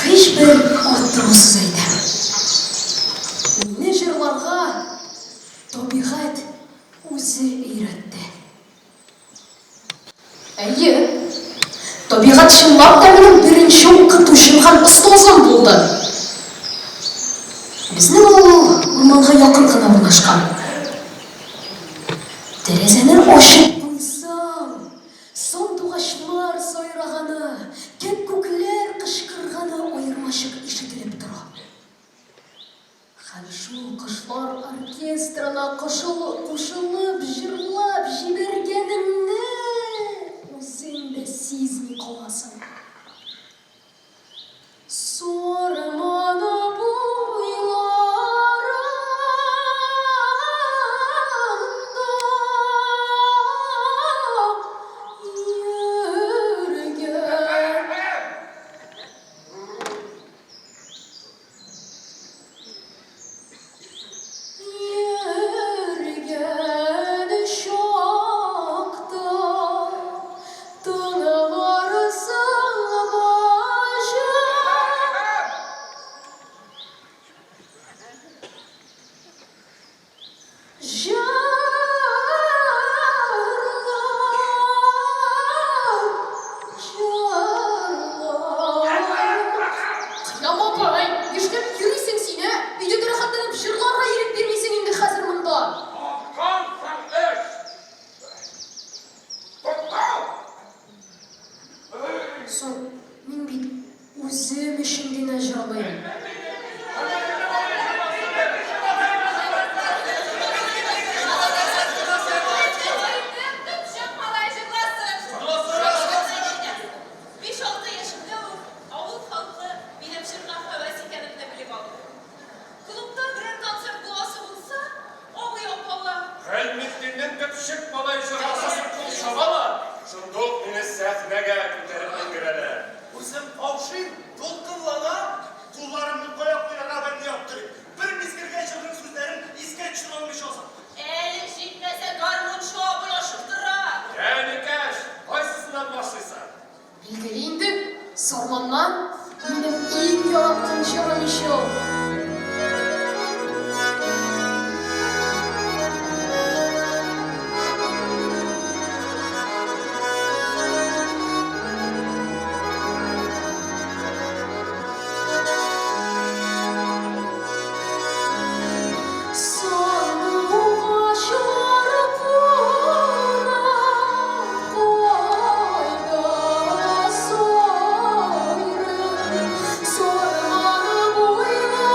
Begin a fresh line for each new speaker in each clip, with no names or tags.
Һичбер арттырусыз әйтәм. Мине җырларга табигать үзе өйрәтте. Әйе, табигать чынлап та минем беренче укытучым һәм остазым булды. Безнең авыл урманга якын гына урнашкан. Тәрәзәне ачып куйсаң, сандугачлар сайраганы, кәккүкләр кычкырганы аермачык ишетелеп тора. Һәм шул кошлар оркестрына кушылып җырлап җибәргәнеңне үзең дә сизми каласың. Сарман буйларында йөргән. Йөргән чакта тыңларсың баҗай. Кыям апай, нишләп йөрисең син, ә? Өйдә дә рәхәтләнеп җырларга ирек бирмисең инде хәзер монда.
Тоткансың эш! Тоттың!
Соң, мин бит Үзем өчен генә җырлыйм.
Төпчек малай җырласын! Биш-алты яшемдә үк авыл халкы минем җырга һәвәс икәнемне белеп алды. Клубта берәр концерт буласы булса, абый-апалар.
Гыйльметдиннең төпчек малае җырласын дип кул чабалар, шунда ук мине сәхнәгә күтәреп менгерәләр.
Үзем каушыйм, дулкынланам, кулларымны кая куярга белми аптырыйм. Бер мизгелгә җырның сүзләрен искә төшерә алмыйча азаплыйм.
Әле җитмәсә гармунчы абый ашыктыра.
Йә, энекәш, кайсысыннан башлыйсың?
Билгеле инде, Сарманнан минем иң яраткан җырым ич ул. Сандугачлар куна кайда сайрый, Сарман буйларында.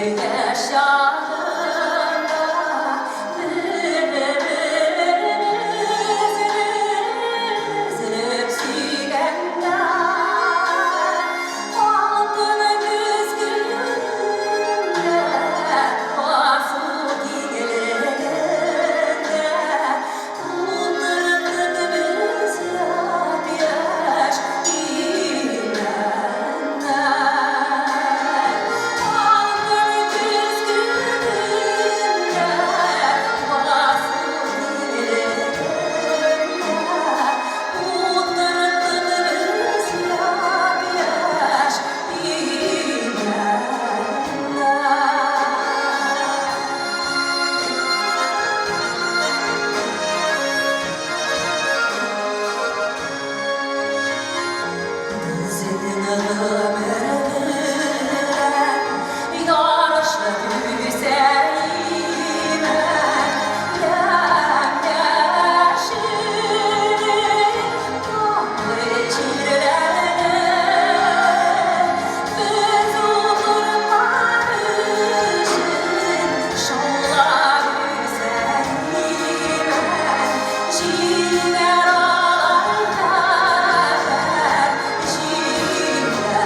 Яшь чагында бер-беребезне өзелеп сөйгәндә, Алтын көз көнендә, басу киңлегендә Утырдык без япь-яшь имәннәр. Алтын көз көнендә, басу киңлегендә Утырдык без япь-яшь имәннәр. Безнең гомер белән ярышып үсә имән, ямь-яшел татлы җирләрне без утыртмар өчен шаулап үсә имән, җиңәр алар каһәр җилләрне.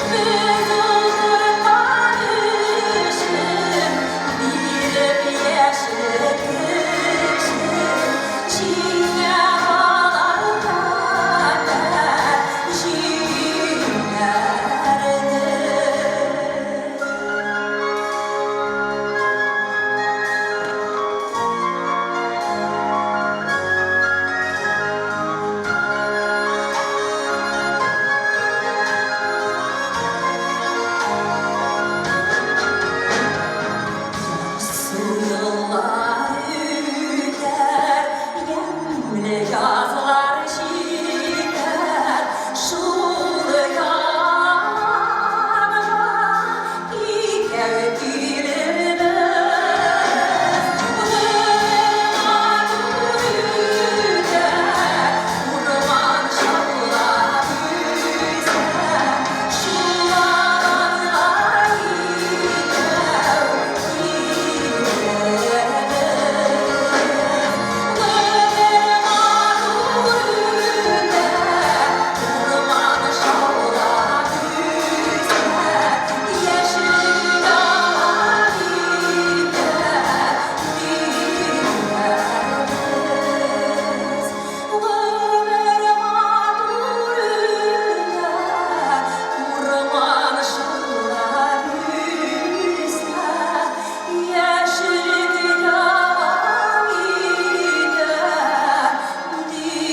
Без утыртмар өчен биреп яшел көчен, җиңәр алар каһәр җилләрне. Ярсу еллар үтәр, ямьле язлар җитәр, шул яланга икәү килербез. Гомер матур үтәр, урман шаулап үсә, шул аланга икәү килербез. Гомер матур үтәр, урман шаулап үсә, яшел дәвам итә диләрбез. Гомер матур үтә, урман шаулап үсә, яшел дәвам итә диләрбез.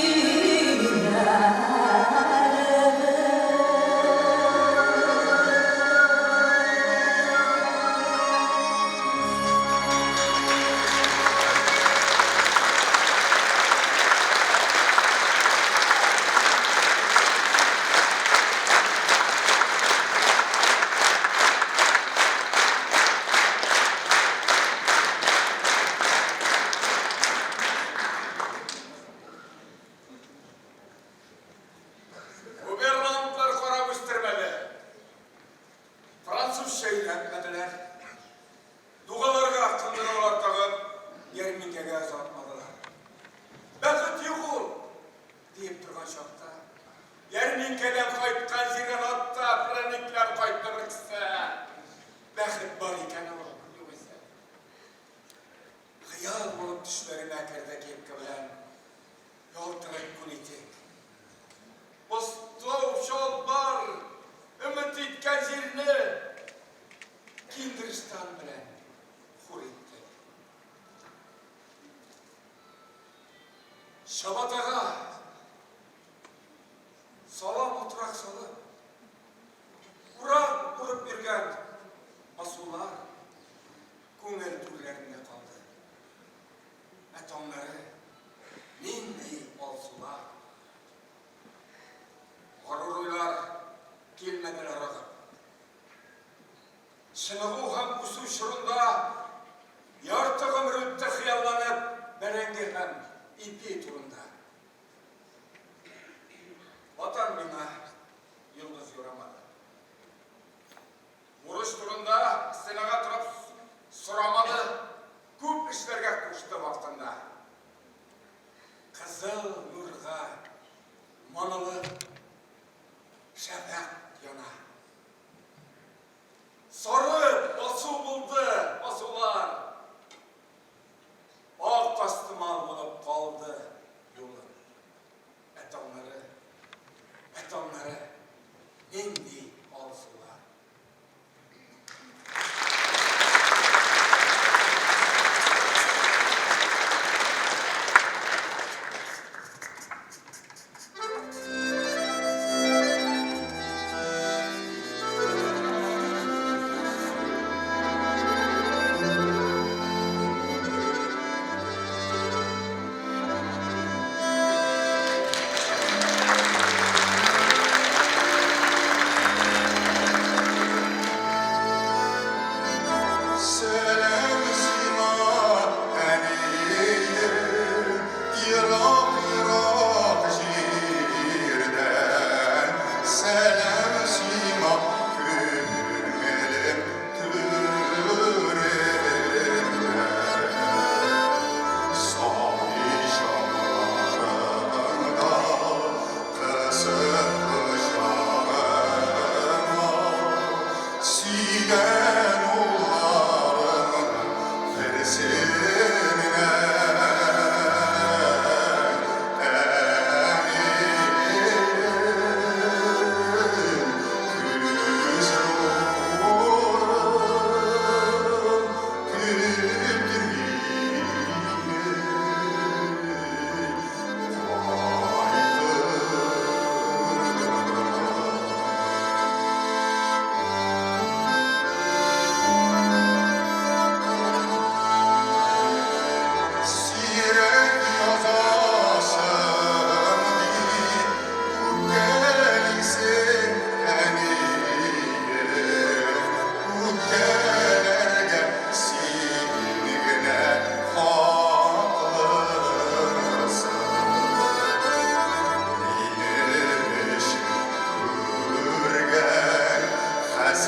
Губернатлар карап үстермәде. Французча өйрәтмәделәр. Дугаларга кыңгыраулар тагып, ярминкәгә озатмадылар. Бәхет юк ул, диеп торган чакта, ярминкәдән кайткан җирдән атта прәннекләр кайтты бер кесә. Бәхет бар икән ул, югыйсә. Хыял булып төшләремә керде кепка белән ялтырый күн итек. Постау чалбар, өмет иткән җирне киндерстан белән хур итте. Чабатага салам утрак салып, урак урып йөргән басулар күңел түрләрендә калды. Ә таңнары нинди алсулар! Горур уйлар килмәделәр агып. Чыныгу һәм үсү чорында ярты гомер үтте хыялланып бәрәңге һәм ипи турында. Ватан миңа йолдыз юрамады.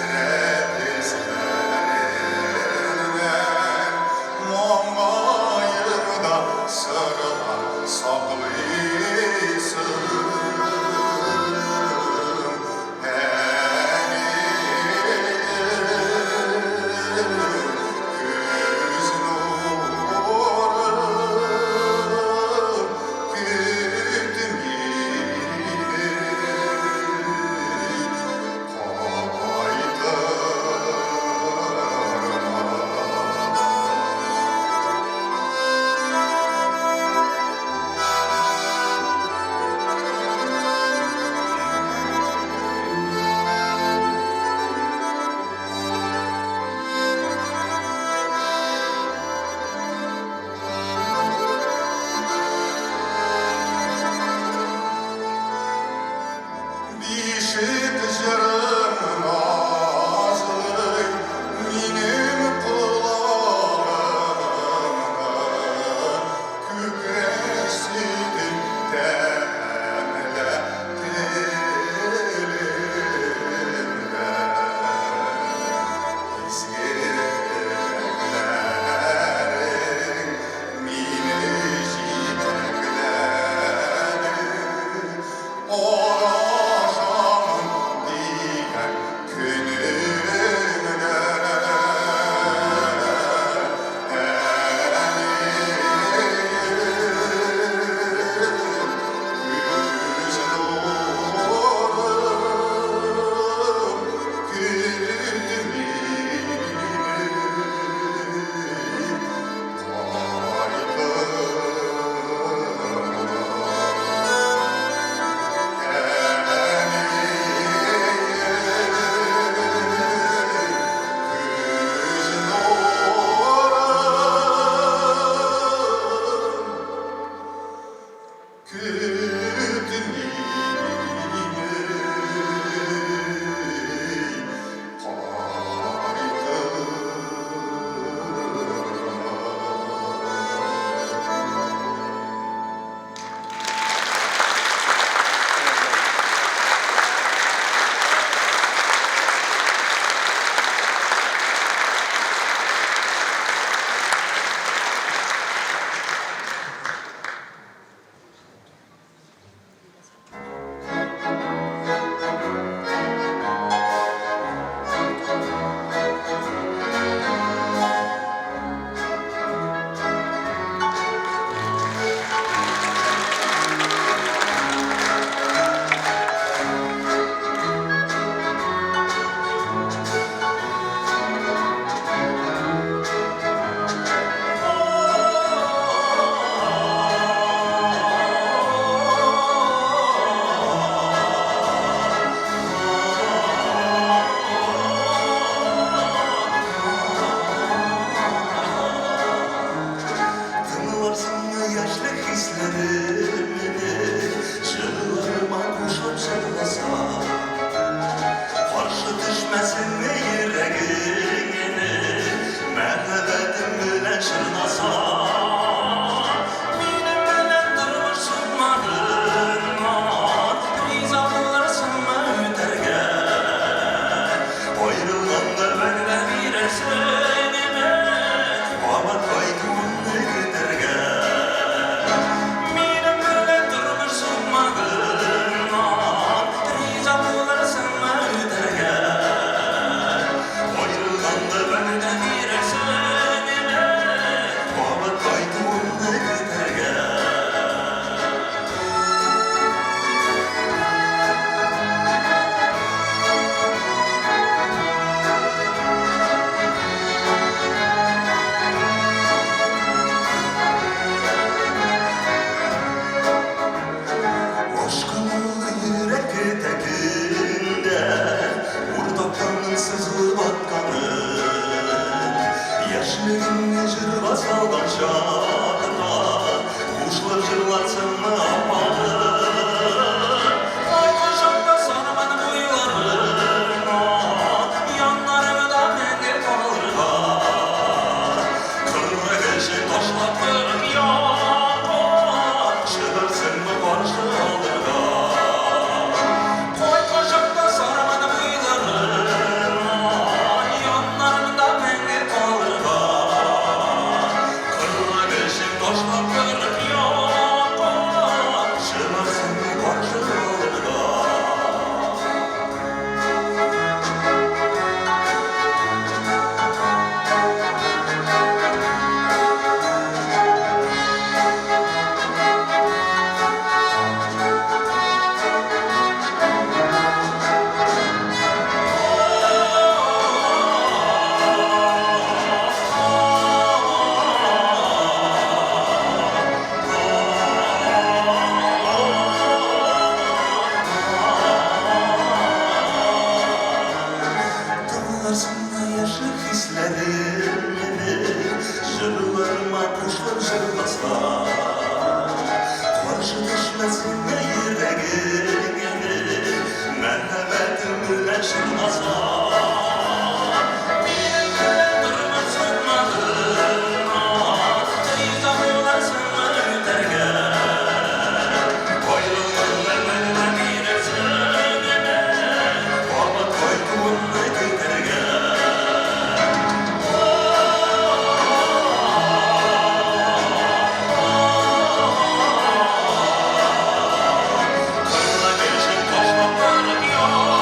Хәсрәт эзләреннән Маңгаемда сырлар саклыйсың. Әнием, күз нурым, көт мине кайтырга. Бишек җырым назлый минем колагымда, Күкрәк сөтем тәмле телемдә. Изге теләкләрең мине җитәкләде. Адашамын дигән көнемдә. Әнием, күз нурым, көт мине кайтырга.
Тыңларсыңмы яшьлек хисләремне, Җырларыма кушып җырласам? Каршы төшмәсенме йөрәгеңне, Мәхәббәтем белән чорнасам? Минем белән тормыш сукмагыннан Риза булырсыңмы үтәргә? Аерылганда вәгъдә бирәсеңме, Кабат кайтуымны көтәргә? Минем белән тормыш сукмагыннан Риза булырсыңмы үтәргә? Аерылганда вәгъдә бирәсеңме, Кабат кайтуымны көтәргә? Ашкынулы йөрәк көтә көндә Уртак таңның сызылып атканын. Яшьлегеңне җырга салган чакта Кушылып җырларсыңмы, апаным? Кайткан Сарман буйларына, Яннарыңда мәңге калырга, 40 эшен ташлап 40 якка Чыгарсыңмы каршы алырга? Кайткан Сарман буйларына. Сакларсыңмы яшьлек хисләремне, Җырларыма кушылып җырласаң? Каршы төшмәсенме йөрәгең әле, Мәхәббәтем белән чорнасаң? Минем белән тормасыңмы гына, Риза булырсыңмы үтәргә? Айларны вәгъдә бирерсең әле, Кабат кайтуымны көтәргә? Кырга килешеп ташлап барып яңа,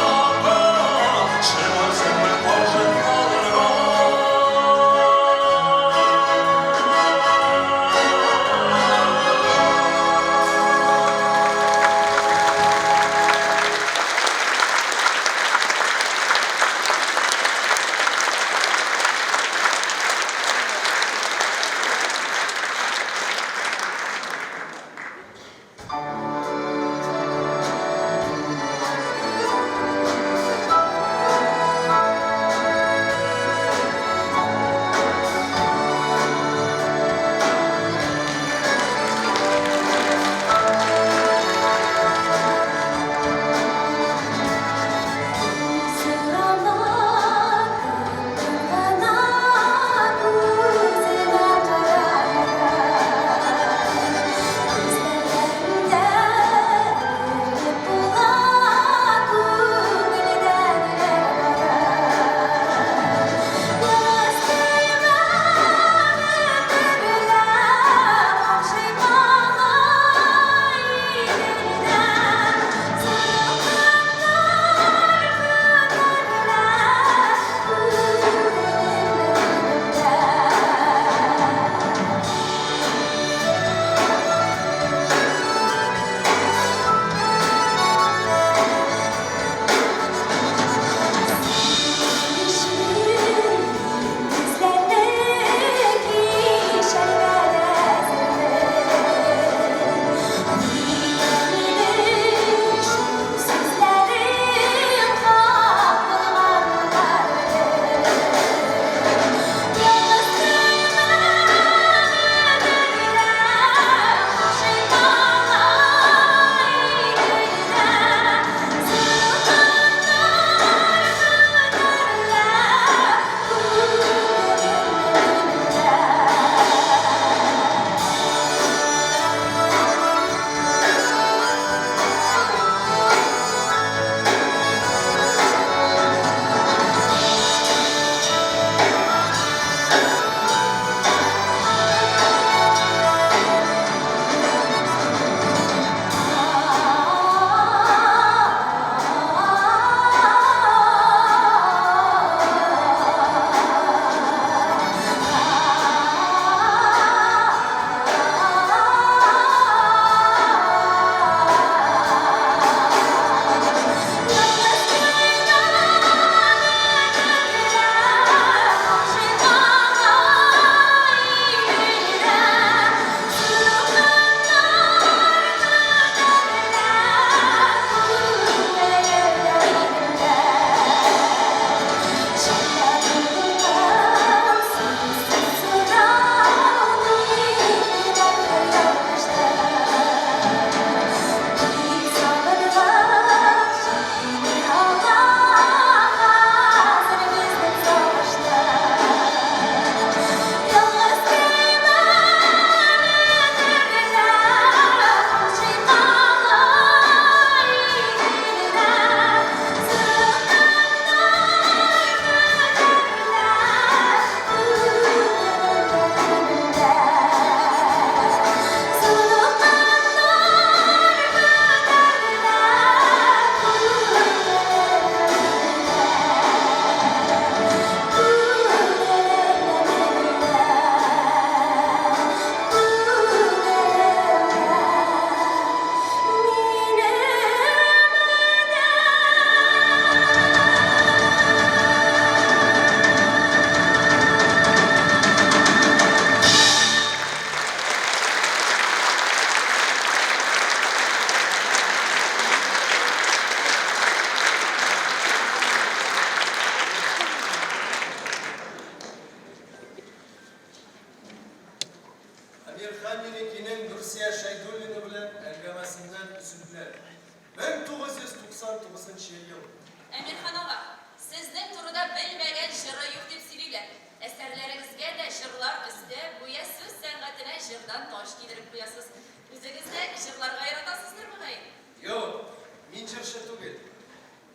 башыннан таҗ кидереп куясыз. Үзегез дә җырларга яратасыздыр, мөгаен?
Юк, мин җырчы түгел.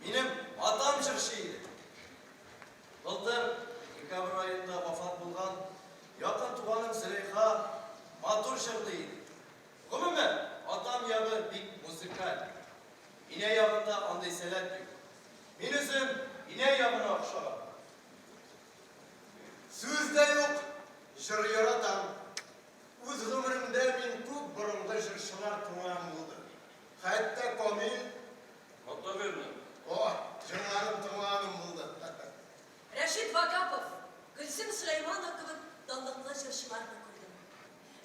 Минем атам җырчы иде. Былтыр декабрь аенда вафат булган якын туганым Зөләйха матур җырлый иде. Гомумән, атам ягы бик музыкаль. Инә ягында андый сәләт юк. Мин үзем инә ягына охшаган.
Сүз дә юк, җыр яратам. Үз гомеремдә мин күп борынгы җырчылар тыңлаган булды. Хәтта Камил
Мотоверны.
О, җырларын тыңлаганым булды.
Рәшит Вагапов, Гөлсем Сөләйманова кебек данлыклы җырчыларны күрдем.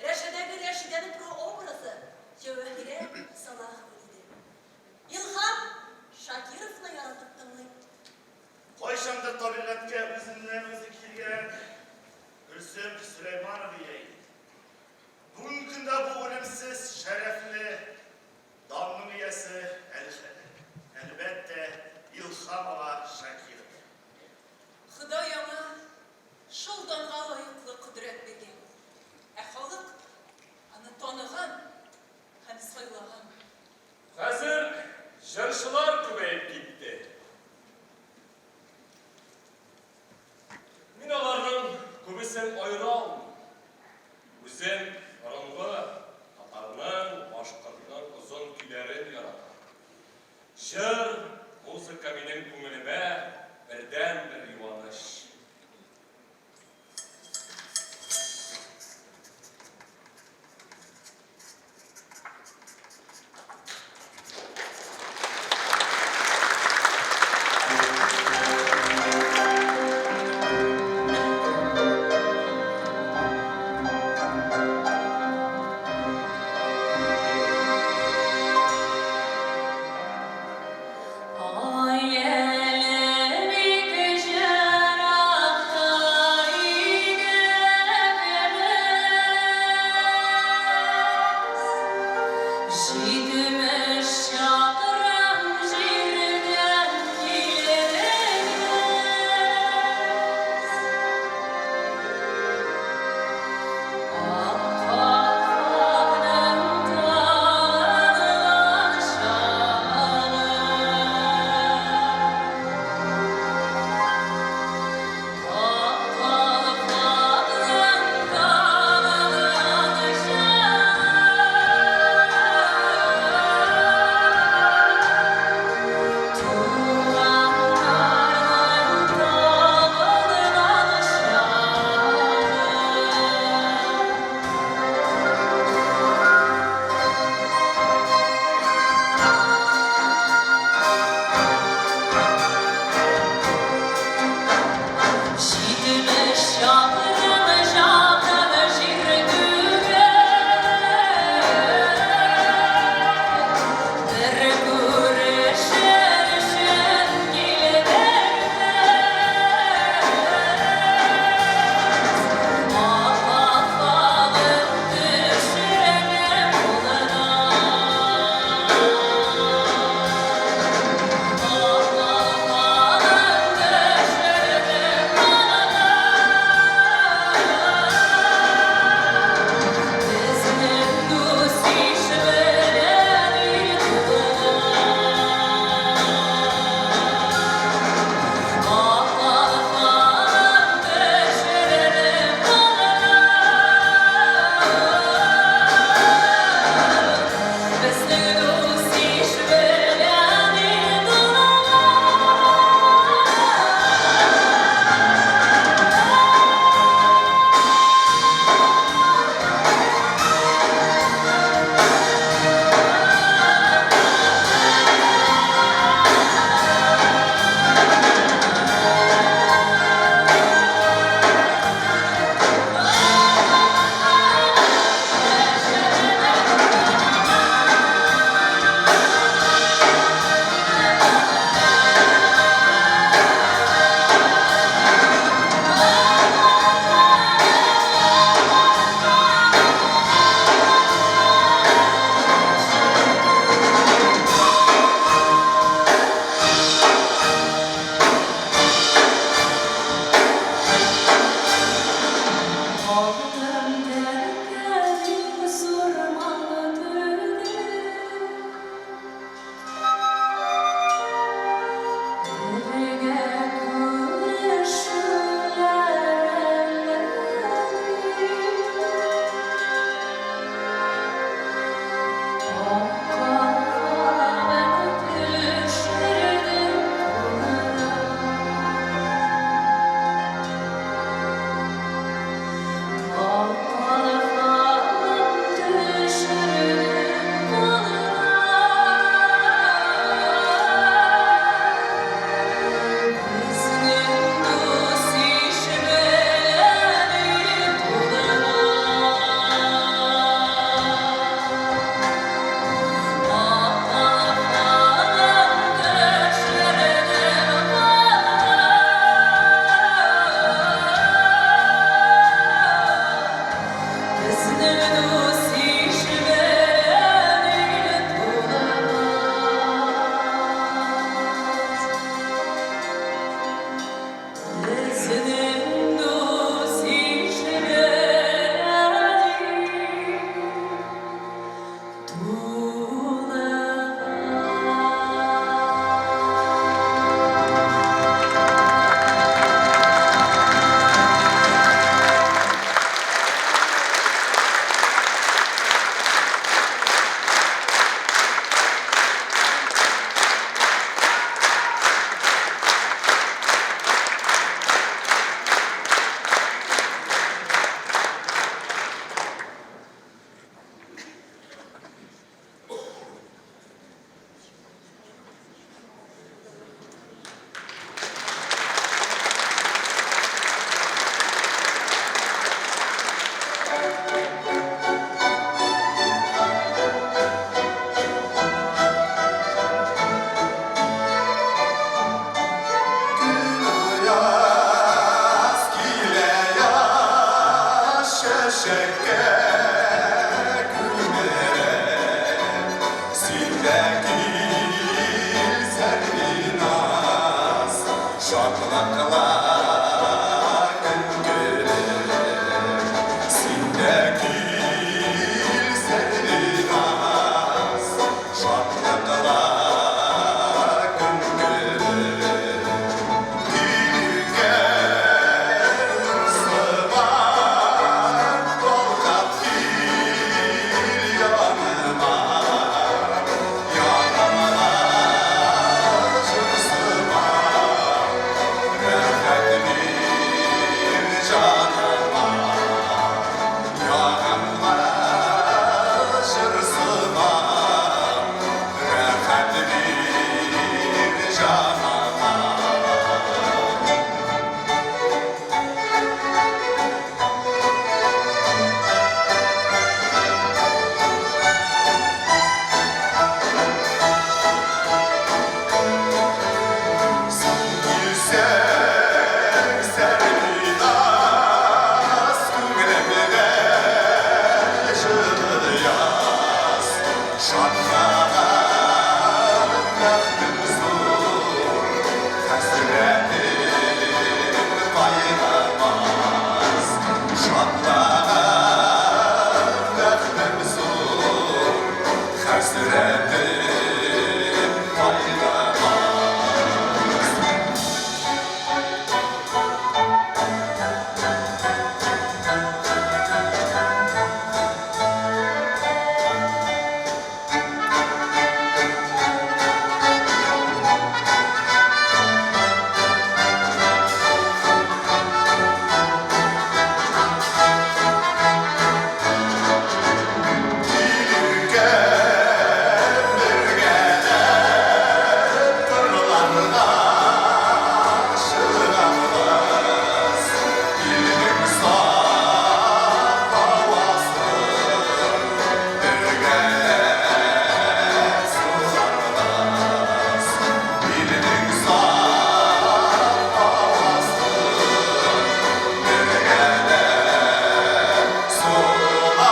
Рәшәдәге Рәшидәнең прообразы Җәвәһирә Салахова иде. Илһам Шакировны яратып тыңлыйм.
Кайчандыр табигатькә үзеннән-үзе килгән Гөлсем Сөләйманова ия иде. Бүгенге көндә бу үлемсез, шәрәфле данның иясе, әлбәттә, Илһам ага Шакиров.
Ходай аңа шул данга лаеклы кодрәт биргән. Ә халык аны таныган һәм сайлаган.
Хәзер җырчылар күбәеп китте.
Чәчәккә күмелеп, син дә кил, Сәрвиназ, шатлыкла көн көлеп. Син дә кил, Сәрвиназ, шатлыкла көн көлеп. Килгән нур сыман балкып кил яныма, янымда җыр сыман, рәхәт бир җаныма, янымда җыр сыман, рәхәт бир җаныма. Син килсәң, Сәрвиназ, күңелемдә җылы яз. Шатлыгым, бәхтем зур, хәсрәтем кайгымаз. Шатлыгым, бәхтем зур, хәсрәтем кайгымаз. Килгән бергәләп кырларга чыгарбыз, илнең саф һавасын бергәләп суларбыз, илнең саф һавасын бергәләп суларбыз.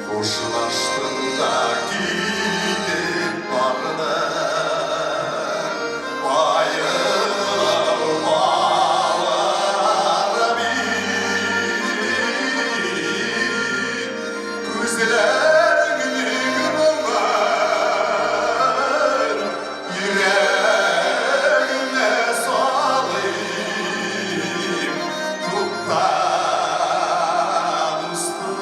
Хушлаштың да китеп бардың, Аерылу авыр бит. Күзләреңнең моңын йөрәгемә салыйм. Тукта, дустым,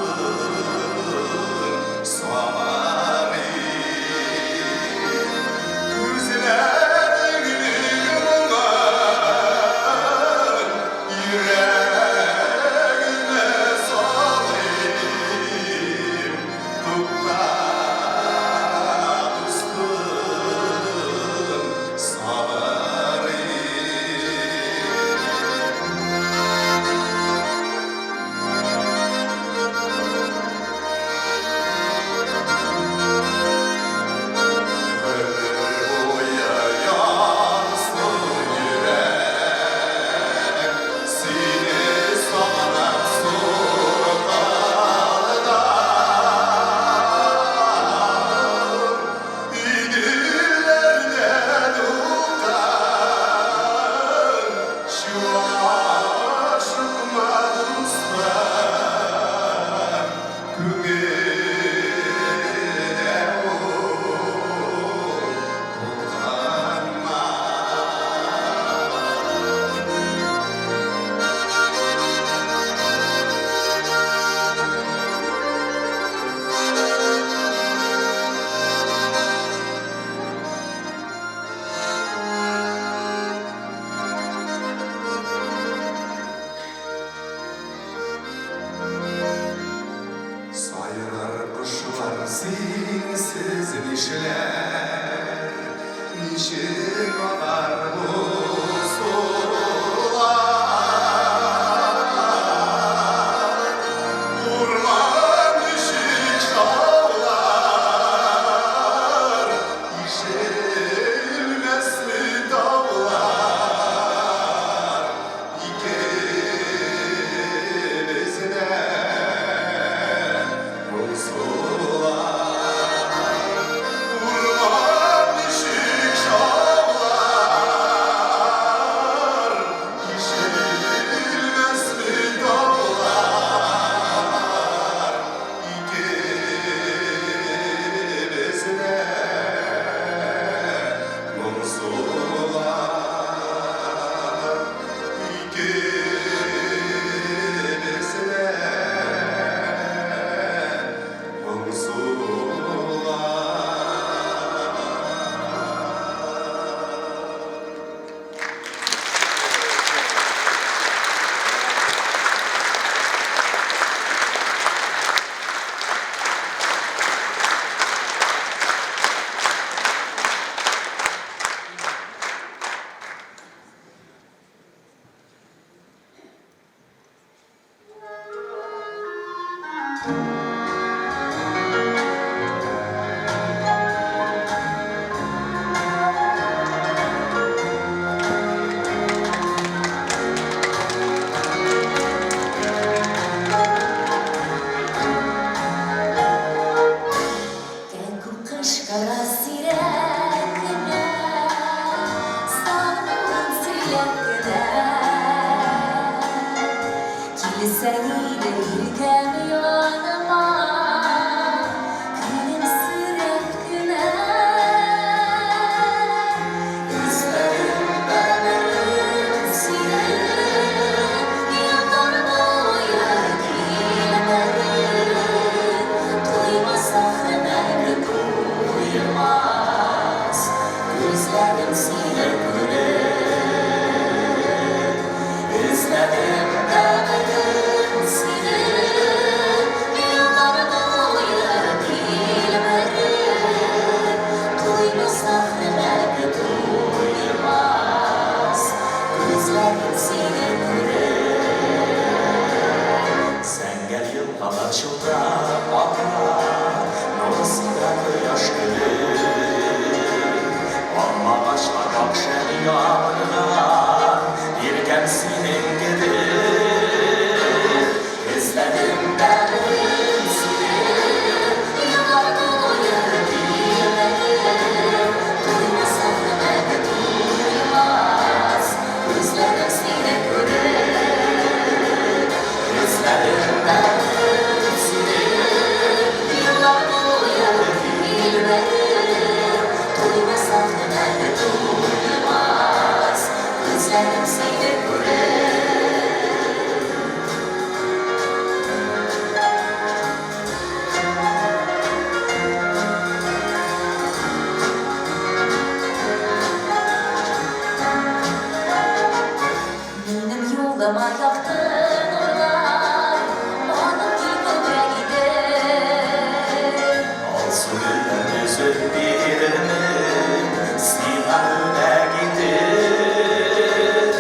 Йөзем бирермен сиңа бүләк итеп.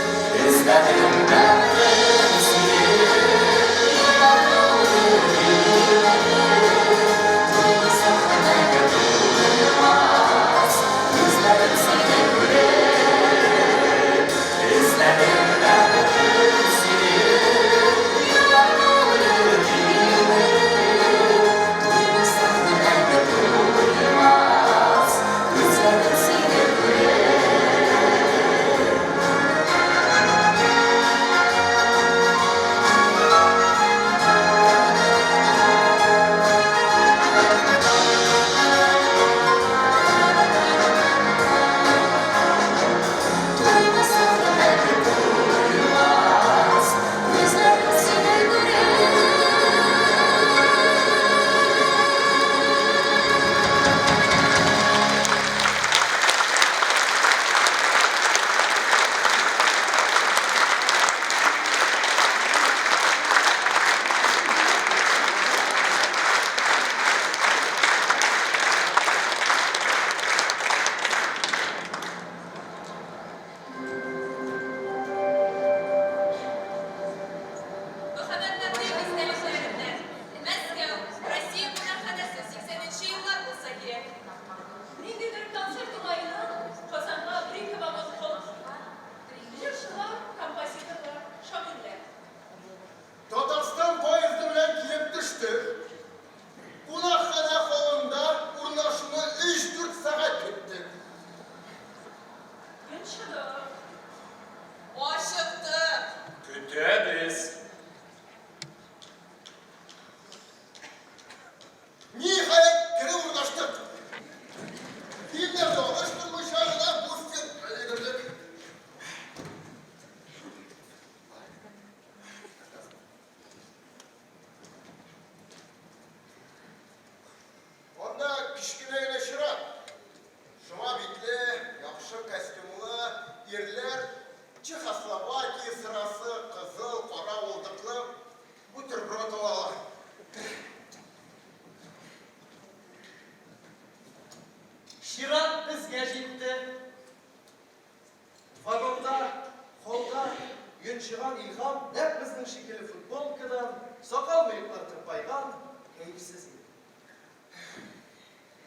Эзләдем бәхтем сине, еллар буе йөрмәдем. Туймасам да мәңге туймас, күзләрем сине күреп. Эзләдем бәхтем сине, еллар буе йөрмәдем. Туймасам да мәңге туймас, күзләрем сине күреп. Туймасам да мәңге туймас, күзләрем сине күреп.
Мөхәммәт Нәкыев истәлекләреннән. Мәскәү, Россия кунакханәсе, 80 нче еллар булса кирәк. Ниндидер концерт уңаеннан Казанга бер-ике вагон халык җыйган. Җырчылар, композиторлар, шагыйрьләр.
Татарстан поезды белән килеп төштек. Кунакханә холлында урнашуны өч-дүрт сәгать көттек.
Йончыдык. Ачыктык.
Көтәбез.
Ниһаять, кереп урнаштык. Фильмнарны алыштырмыйча гына буфетка йөгердек. Анда кечкенә генә чират. Шома битле, яхшы костюмлы ирләр Чехословакия сырасы, кызыл, кара уылдыклы бутерброд алалар.
Чират безгә җитте. Вагонда, холлда йончыган Илһам нәкъ безнең шикелле футболкадан, сакал-мыеклар тырпайган, кәефсез иде.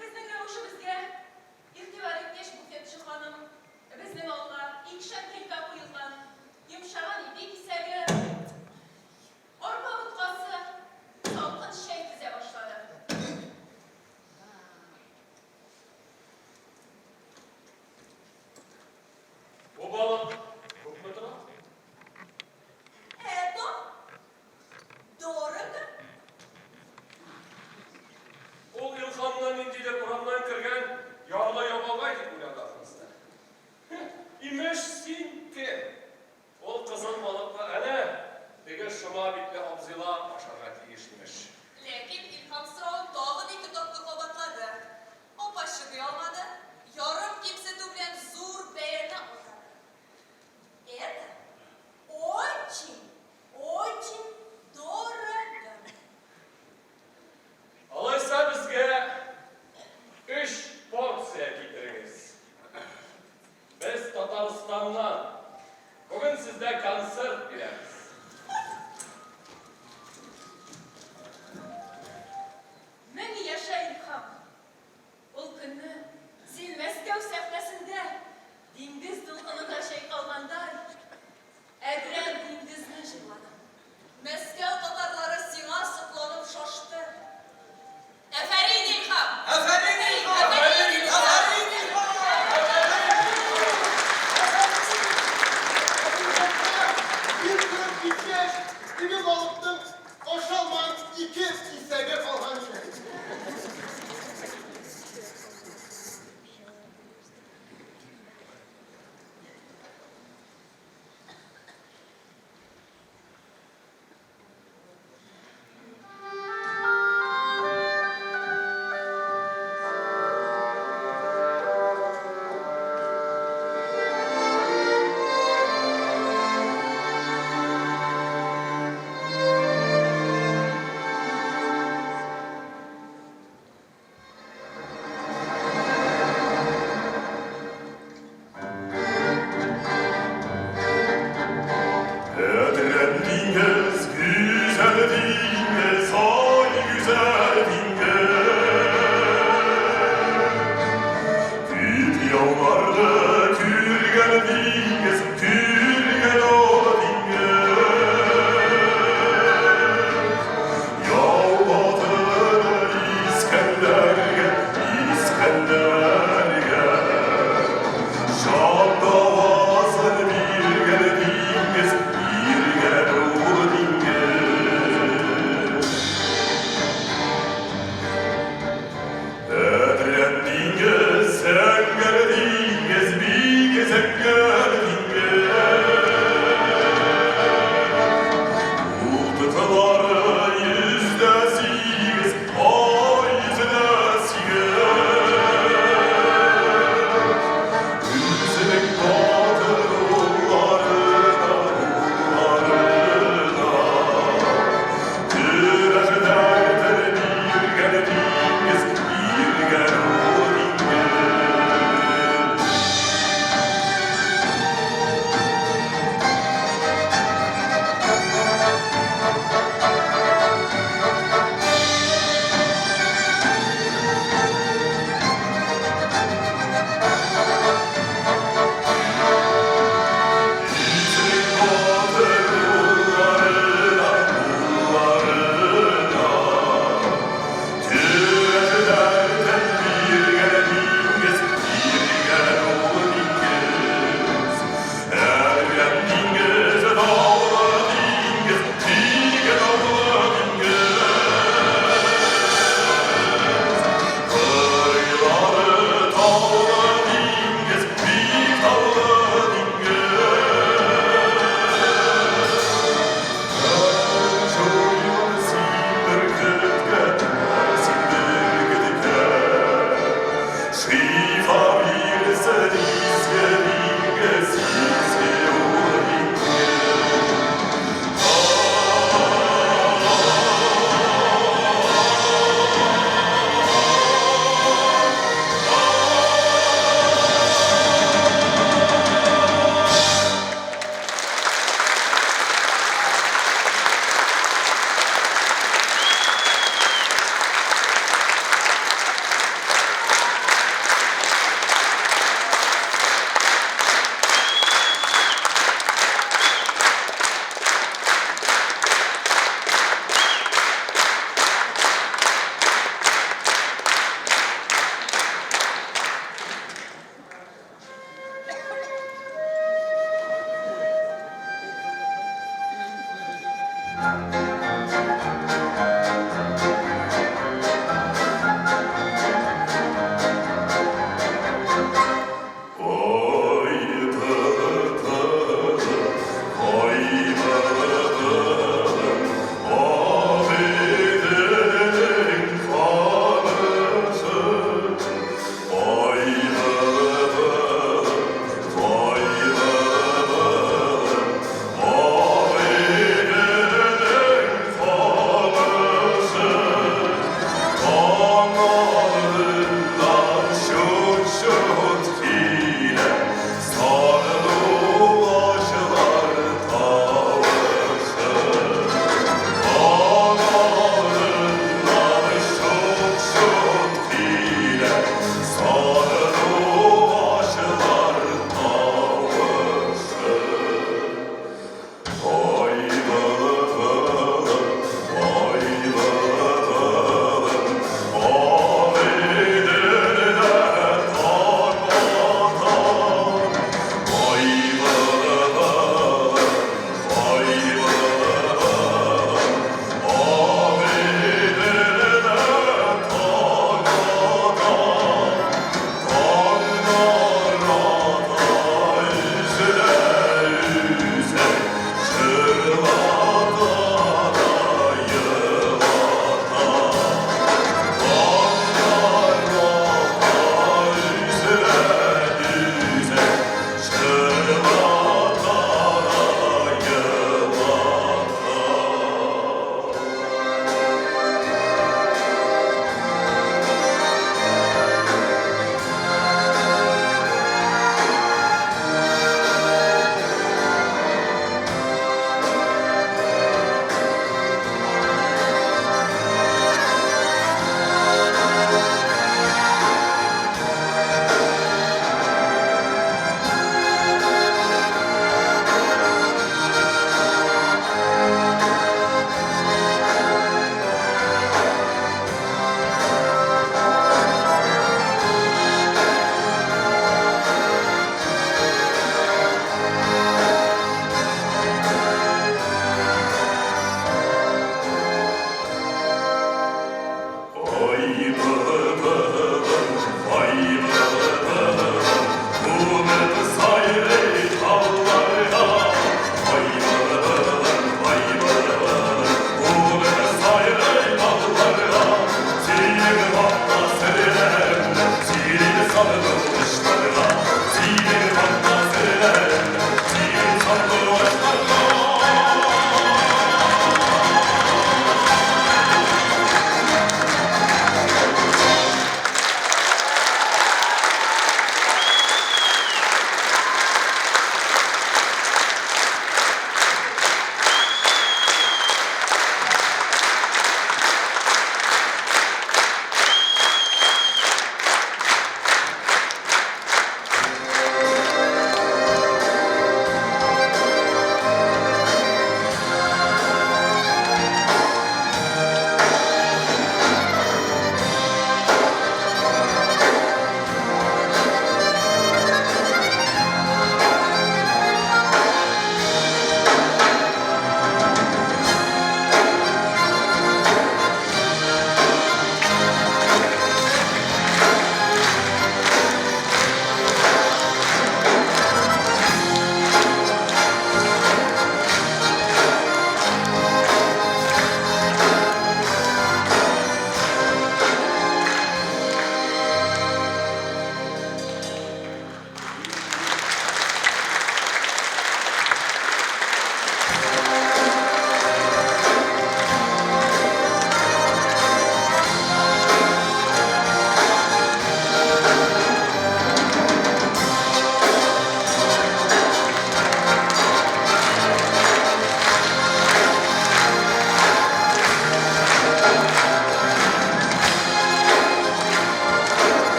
Безнең рәвешебезгә игътибар иткәч, буфетчы ханым безнең алга икешәр килпә куелган йомшаган ипи кисәге, арпа боткасы, салкын чәй тезә башлады.
Бу балык күпме тора?
Это дорого.
Ул Илһамны ниндидер урамнан кергән ярлы ябалгай дип уйлады ахрысы. Имеш, син кем? Ул кызыл балыкны әнә теге шома битле абзыйлар ашарга тиеш, имеш.
Ләкин Илһам соравын тагын ике тапкыр кабатлады. Апа чыдый алмады, ярым кимсетү белән зур бәяне атады.
Это очень, очень дорого.
Алайса безгә өч порция китерегез. Без Татарстаннан. Бүген сездә концерт бирәбез.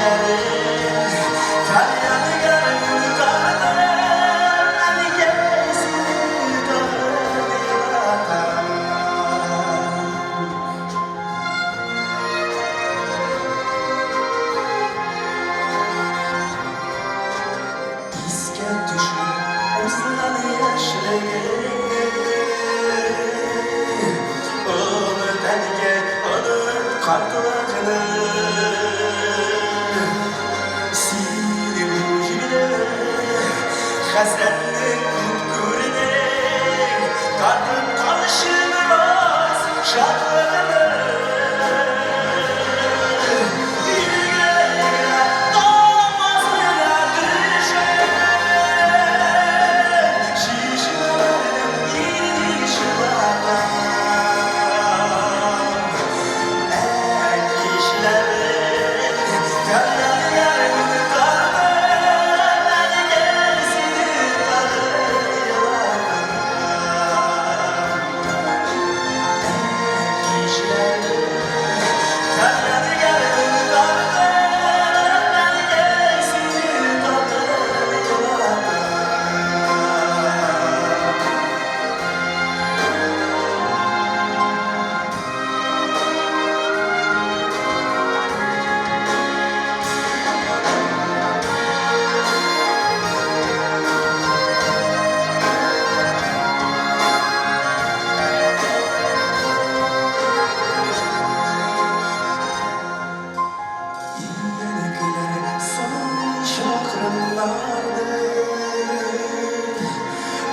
кичләрен Тальян гармун тартып, Әнкәй сине тагын елатам. Искә төшер узган яшьлегеңне, Оныт, әнкәй, оныт картлыкны. Син бу җирдә хәсрәтне күп күрдең, Татып калчы бераз шатлыкны. Йөгерә-йөгерә таң астына төшеп, Чишмәләрнең инеш елатам. Ә кичләрен тальян гармун тартып, Әнкәй сине тагын елатам. Ә кичләрен тальян гармун тартып, Әнкәй сине тагын елатам. Өянкеләр сай чакрымнарны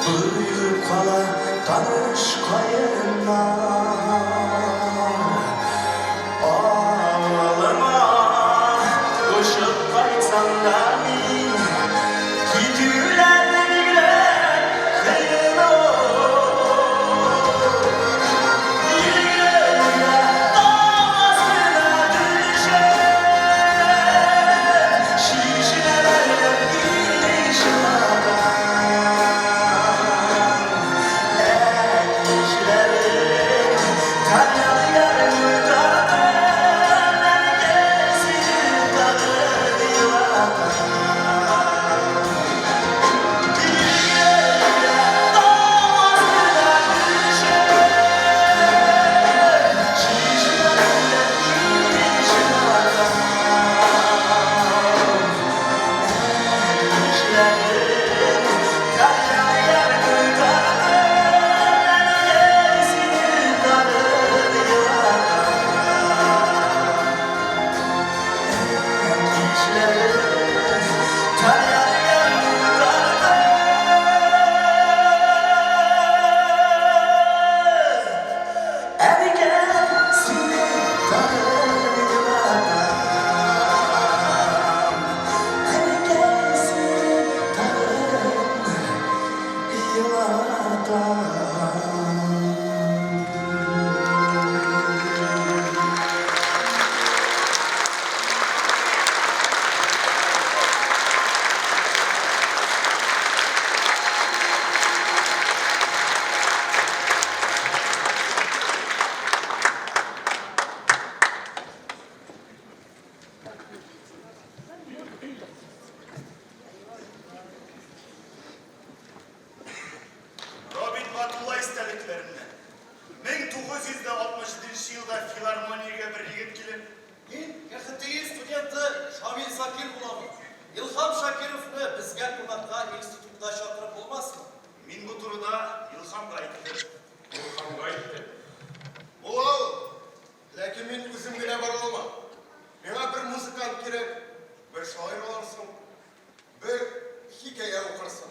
Боегып кала таныш каеннар. Авылыма очып кайтсам да мин, Китүләрне бигрәк кыен ул. Йөгерә-йөгерә тау астына төшеп, Чишмәләрнең инеш елатам. Ә кичләрен тальян гармун тартып, Әнкәй сине тагын елатам. Йөгерә-йөгерә тау астына төшеп, Чишмәләрнең инеш елатам. Ә кичләрен тальян гармун тартып, Әнкәй сине тагын елатам. Ә кичләрен тальян гармун тартып, Әнкәй сине тагын елатам. Әнкәй сине тагын елатам.
Рабит Батулла истәлекләреннән. 1967 елда филармониягә бер егет килеп,
Мин КХТИ студенты Шамил Закир булам. Илһам Шакировны безгә кунакка институтка чакырып булмасмы?
Мин бу турыда Илһамга әйттем.
Илһамга әйттем.
Була ул. Ләкин мин үзем генә бара алмам. Миңа бер музыкант кирәк, бер шагыйрь алырсың, бер хикәя укырсың.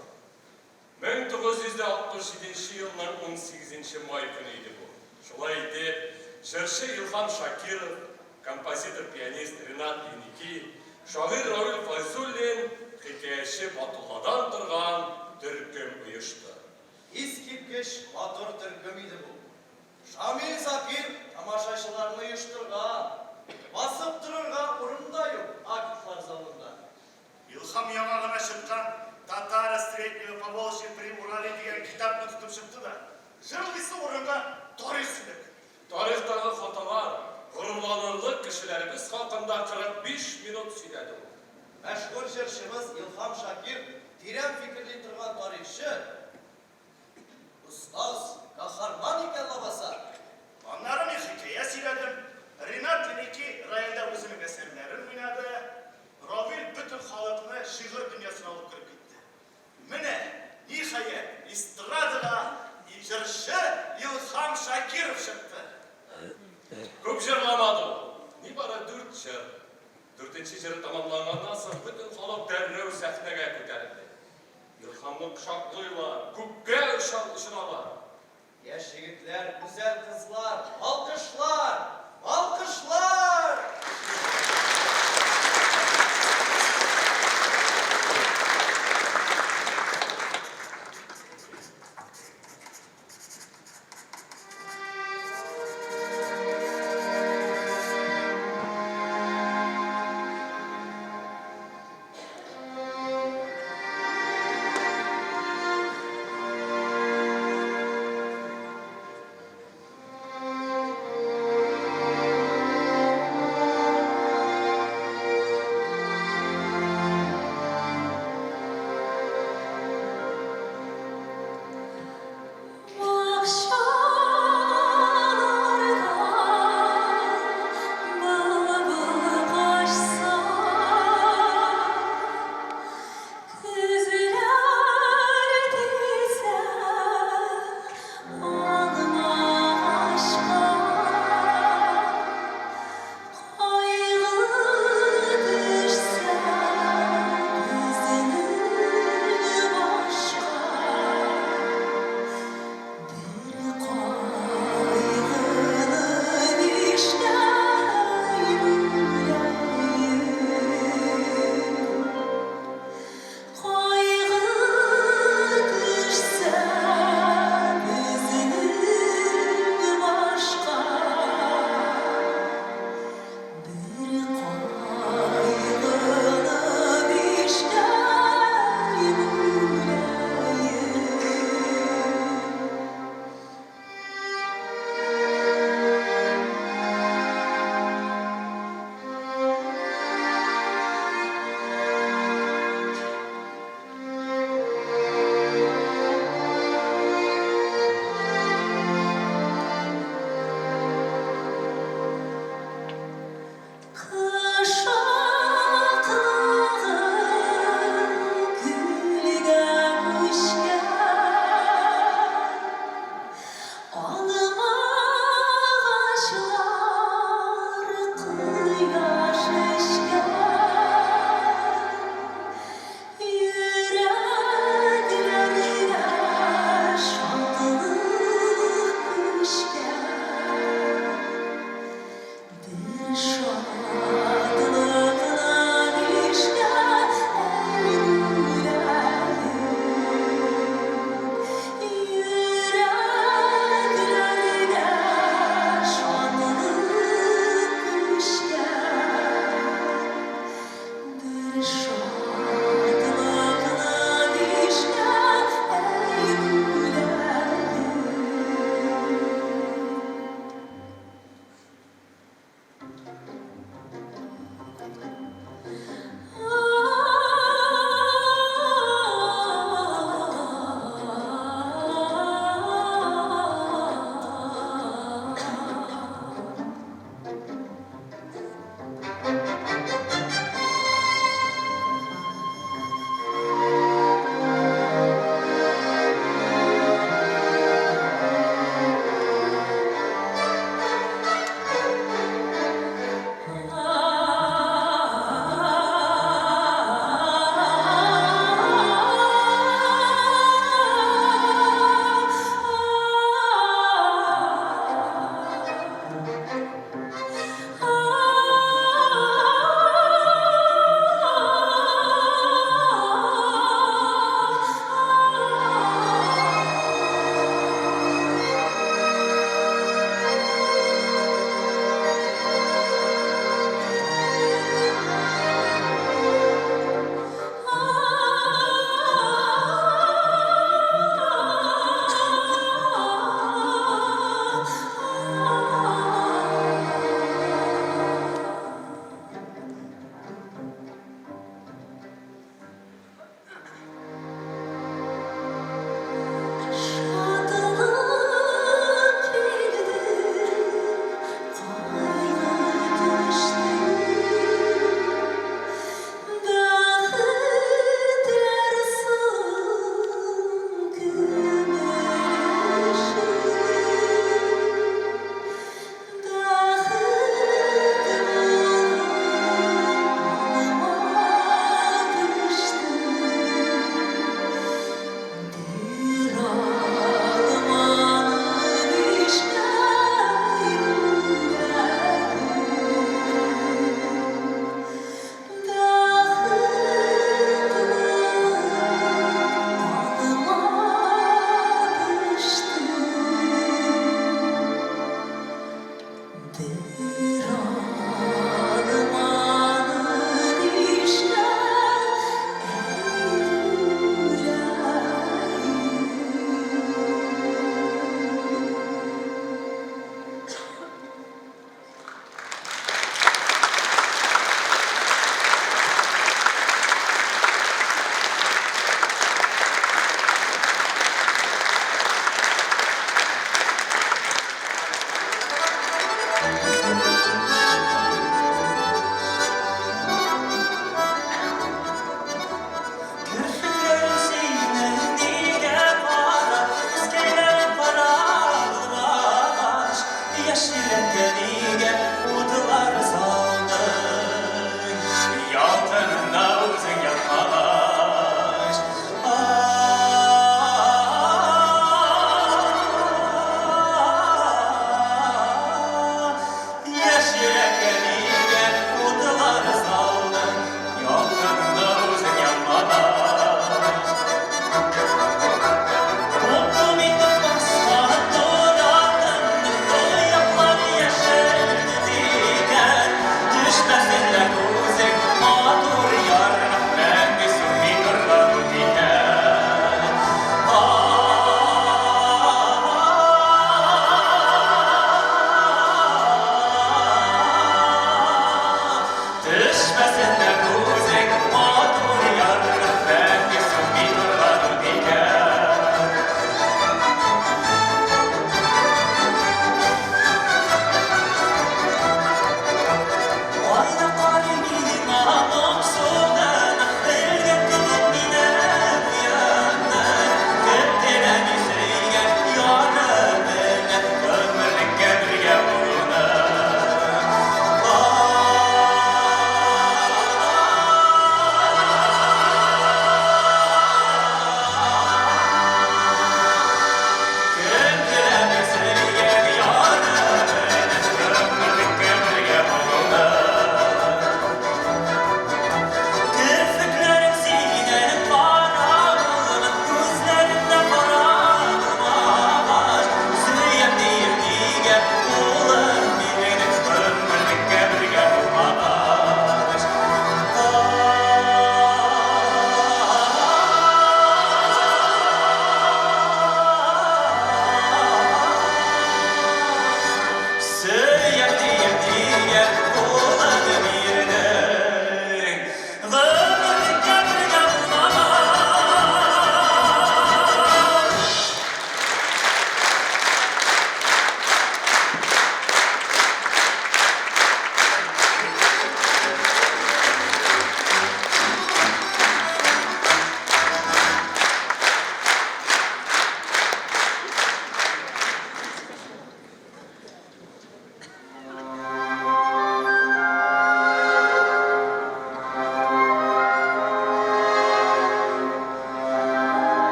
1967 елның унсигезенче май көне иде бу. Шулай итеп, җырчы Илһам Шакиров, композитор-пианист Ренат Еники, шагыйрь Равил Фәйзуллин, хикәяче Батулладан торган төркем оешты.
Искиткеч матур төркем иде бу. Шамил Закир тамашачыларны оештырган. Басып торырга урын да юк актлар залында.
Илһам яңа гына чыккан Татары Среднего Поволжья при Урале дигән китапны тотып чыкты да, җырлыйсы урынга тарих сөйләде.
Тарихтагы хаталар, горурланырлык кешеләребез хакында 45 минут сөйләде ул.
Мәшһүр җырчыбыз Илһам Шакир тирән фикерли торган тарихчы, остаз, каһарман икән лабаса!
Аннары мин хикәя сөйләдем. Ринат Еники рояльдә үзенең әсәрләрен уйнады. Равил бөтен халыкны шигырь дөньясына алып кереп китте. Менә, ниһаять, эстрадага җырчы Илһам Шакиров чыкты.
Күп җырламады ул. Нибары дүрт җыр. Дүртенче җыры тәмамланганнан соң, бөтен халык дәррәү сәхнәгә күтәрелде. Илһамны кочаклыйлар, күккә очыралар.
Яшь егетләр, гүзәл кызлар, алкышлар! Алкышлар!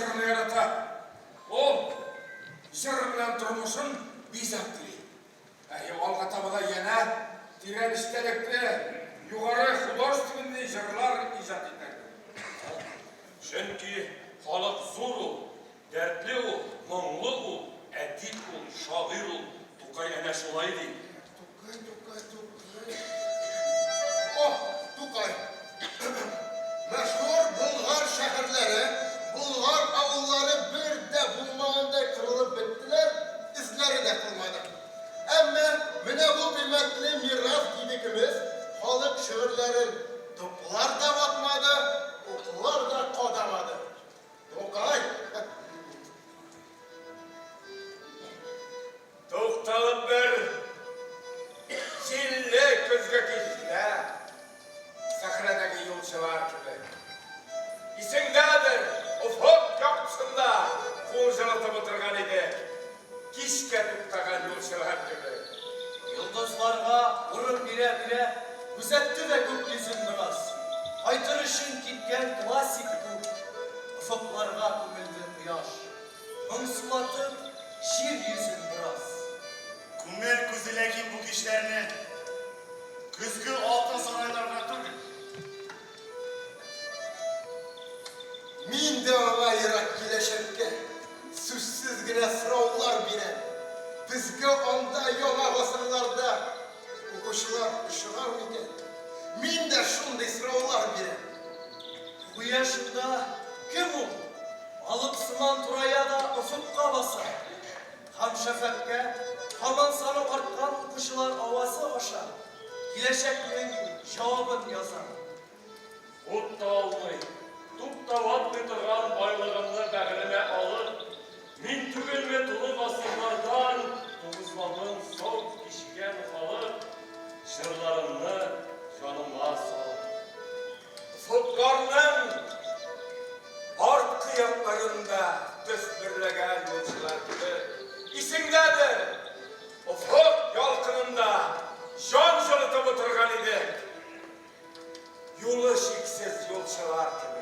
җырны ярата. Ул җыр белән тормышын бизәп тели. Әйе, алга таба да янә тирән эчтәлекле, югары художественный җырлар иҗат итәр.
Чөнки халык зур ул, дәртле ул, моңлы ул, әдип ул, шагыйрь ул. Тукай әнә шулай ди.
Тукай, Тукай, Тукай. О, Тукай! Мәшһүр Болгар шәһәрләре, Болгар авыллары бер дә булмагандай кырылып беттеләр, эзләре дә калмады. Әмма менә бу кыйммәтле мирас дидегебез, халык шигырьләрен туплар да ватмады, уклар да кадамады. Тукай!
Тукталып бер җилле көзге кичтә сәхрәдәге юлчылар кебек. Исеңдәдер, офык яктысында кул җылытып утырган идек, кичкә туктаган юлчылар кебек.
Йолдызларга урын бирә-бирә күзәтте дә күк йөзен бераз. Кайтыр өчен киткән классик күк офыкларга күмелде кояш. Моңсулатып җир йөзен бераз.
Күңел күзе ләкин бу кичләрне Көзге алтын сарайларга түгел.
Мин дә аңа ерак киләчәккә сүзсез генә сораулар бирәм. Безгә анда яңа гасырларда укучылар очрар микән? Мин дә шундый сораулар бирәм.
Гүя шунда кем ул? Алып сыман турая да офыкка баса. Һәм шәфәкъкә һаман саны арткан укучылар авазы аша киләчәкнең җавабын яза.
Ут та алмый, туп та ватмый торган байлыгымны бәгыремә алып, мин түгелме тулы гасырлардан тугызлавын соң кичкән халык, җырларымны җаныма салып.
Офыкларның арткы якларында төсмерләгән юлчылар кебек, исеңдәдер, офык ялкынында җан җылытып утырган идек, юлы чиксез юлчылар кебек.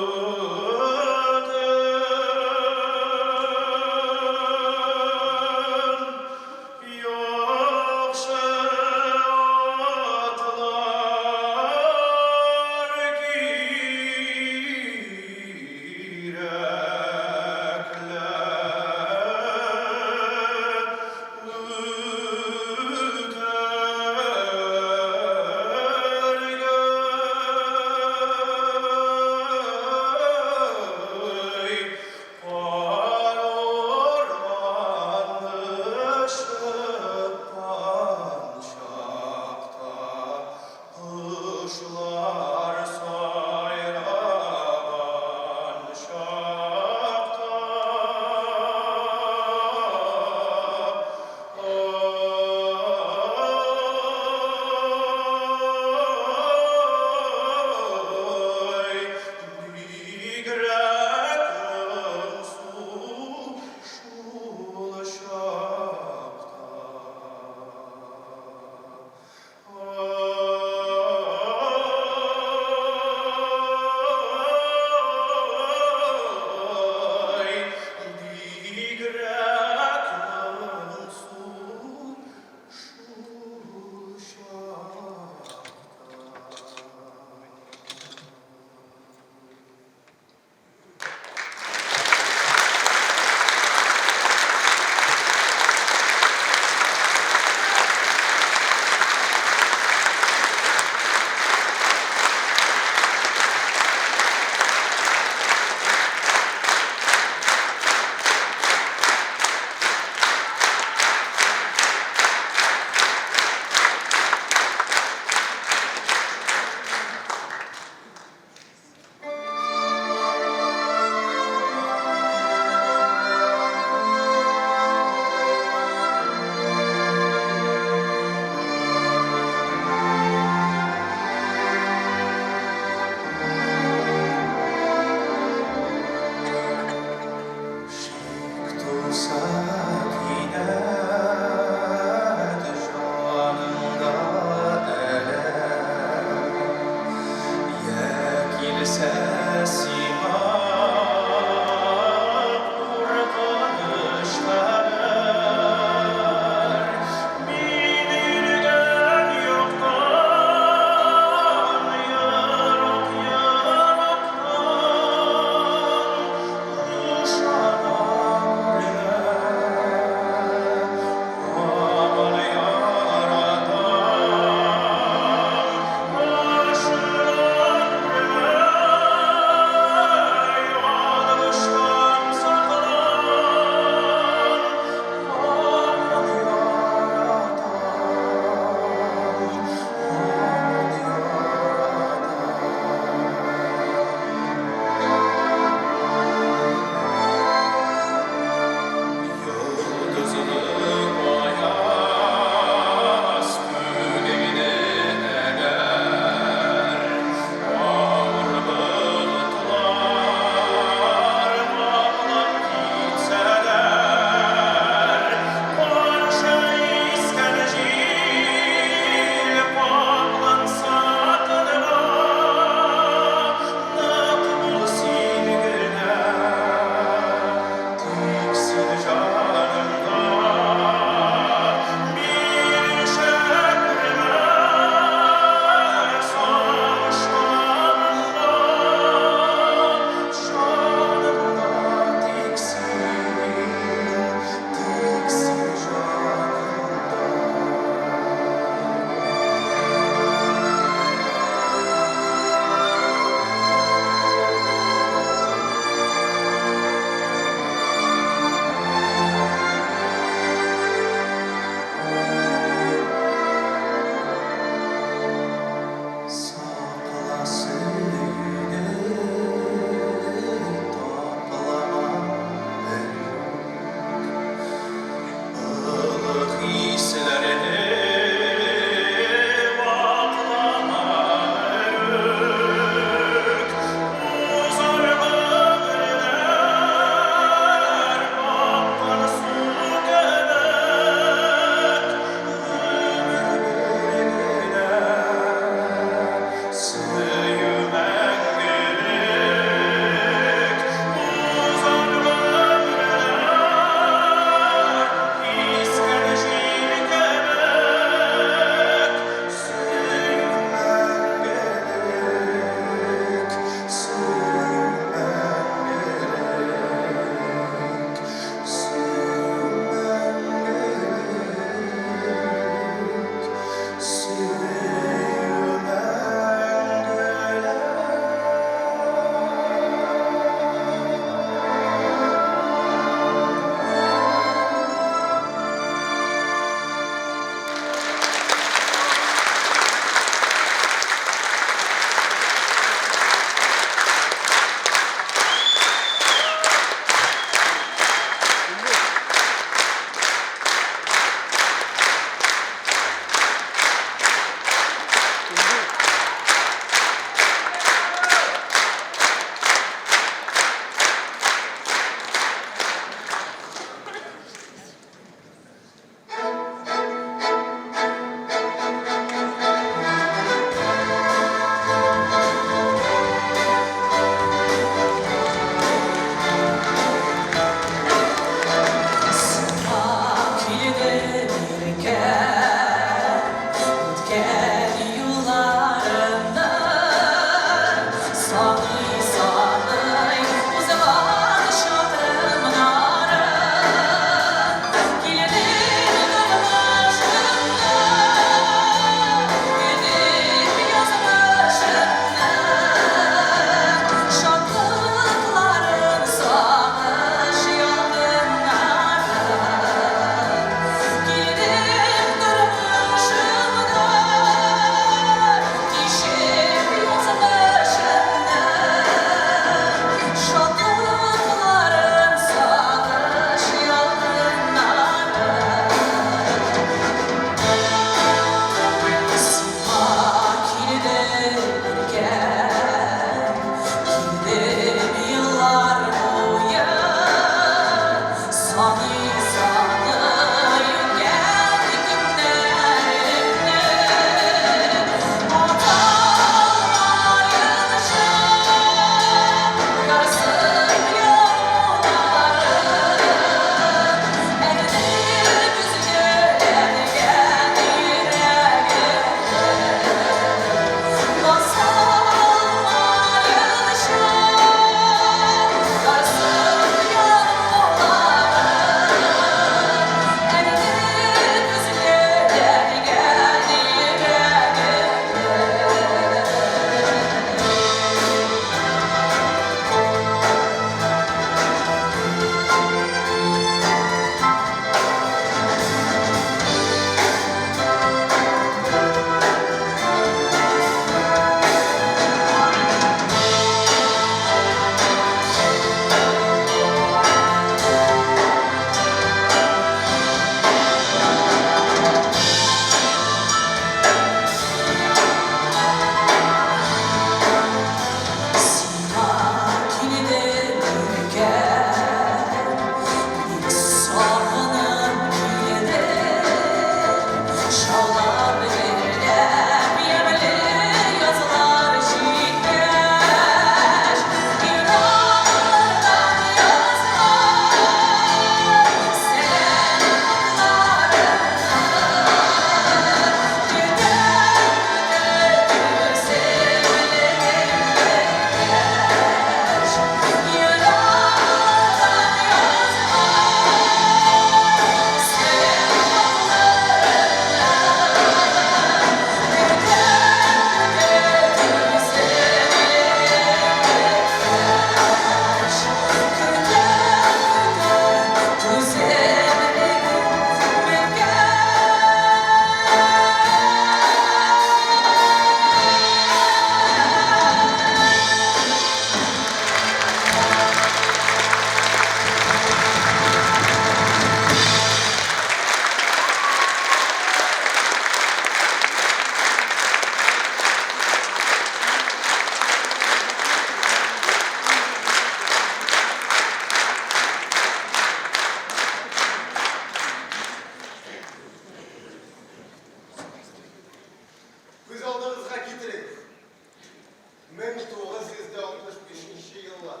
1965 нче еллар.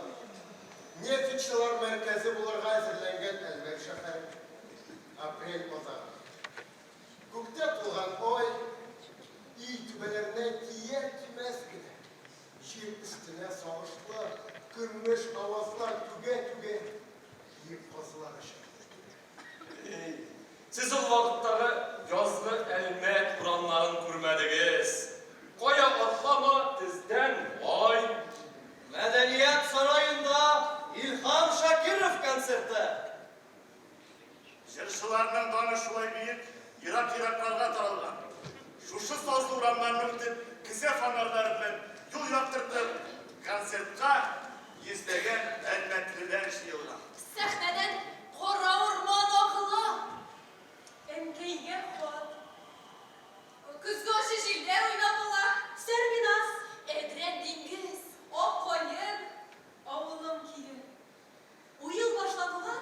Нефтьчелар мәркәзе булырга әзерләнгән Әлмәт шәһәре. Апрель азагы. Күктә тулган ай, өй түбәләренә тияр-тимәс кенә, җир өстенә сагышлы көмеш авазлар түгә-түгә, киек казлар оча.
Әй, сез ул вакыттагы язгы Әлмәт урамнарын күрмәдегез. Кая атлама, тездән лай.
Мәдәният сараенда Илһам Шакиров концерты!
Җырчыларның даны шулай бөек, ерак-еракларга таралган. Шушы сазлы урамнарны үтеп, кесә фонарьлары белән юл яктыртып, концертка йөзләгән әлмәтлеләр җыелган.
Сәхнәдән кара урман агыла. Әнкәйгә хат. Көзге ачы җилләр уйнап ала. Сәрвиназ, Әдрән диңгез, Ак каен, Авылым көе. Уел башлануга,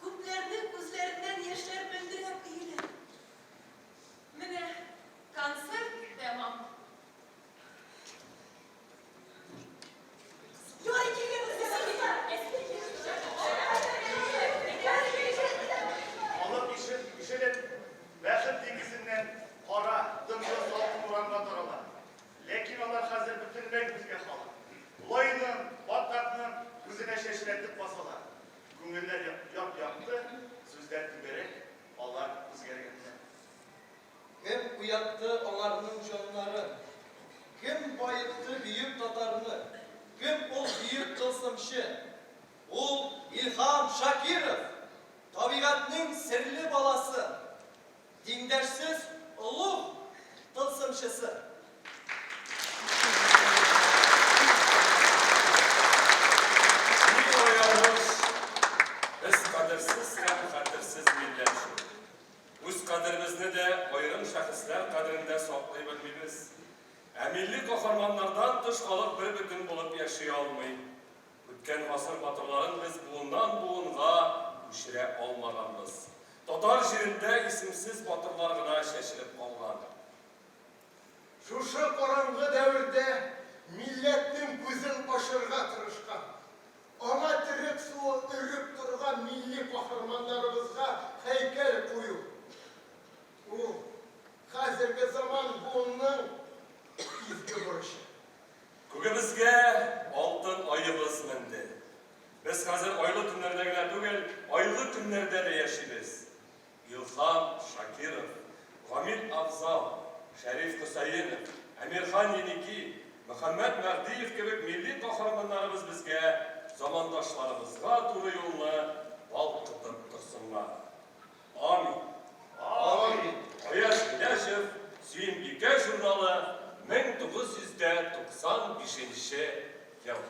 күпләрнең күзләреннән яшьләр мөлдерәп өелә. Менә концерт тәмам. Ярый килгәнегезгә
Халык ишелеп, бәхет диңгезеннән кара, дымлы салкын урамга тарала. Ләкин алар хәзер бөтенләй үзгә халык. Лайның, баткакның үзенә чәчрәтеп басалар. Күңелләр яп-якты, сүзләр түгәрәк, алар үзгәргәннәр.
Кем уятты аларның җаннарын? Кем баетты бөек татарны? Кем ул бөек тылсымчы? Ул, Илһам Шакиров! Табигатьнең серле баласы! Тиңдәшсез олуг тылсымчысы!
Ни аяныч, без кадерсез һәм хәтерсез милләт шул. Үз кадеребезне дә аерым шәхесләр кадерендә саклый белмибез. Ә милли каһарманнардан тыш халык бербөтен булып яши алмый. Үткән гасыр батырларын без буыннан-буынга күчерә алмаганбыз. Татар җирендә исемсез батырлар гына чәчелеп калган.
Шушы караңгы дәвердә милләтнең күзен ачырга тырышкан, аңа терек суы өреп торган милли каһарманнарыбызга һәйкәл кую, ул хәзерге заман буынның изге бурычы.
Күгебезгә алтын аебыз менде. Без хәзер айлы төннәрдә генә түгел, айлы көннәрдә дә яшибез. Илһам Шакиров, Гамил Афзал, Шәриф Хөсәенов, Әмирхан Еники, Мөхәммәт Мәһдиев кебек милли каһарманнарыбыз безгә, замандашларыбызга туры юлны балкытып торсыннар. Амин.
Амин.
Аяз Гыйләҗев, Сөембикә журналы, 1995 нче ел.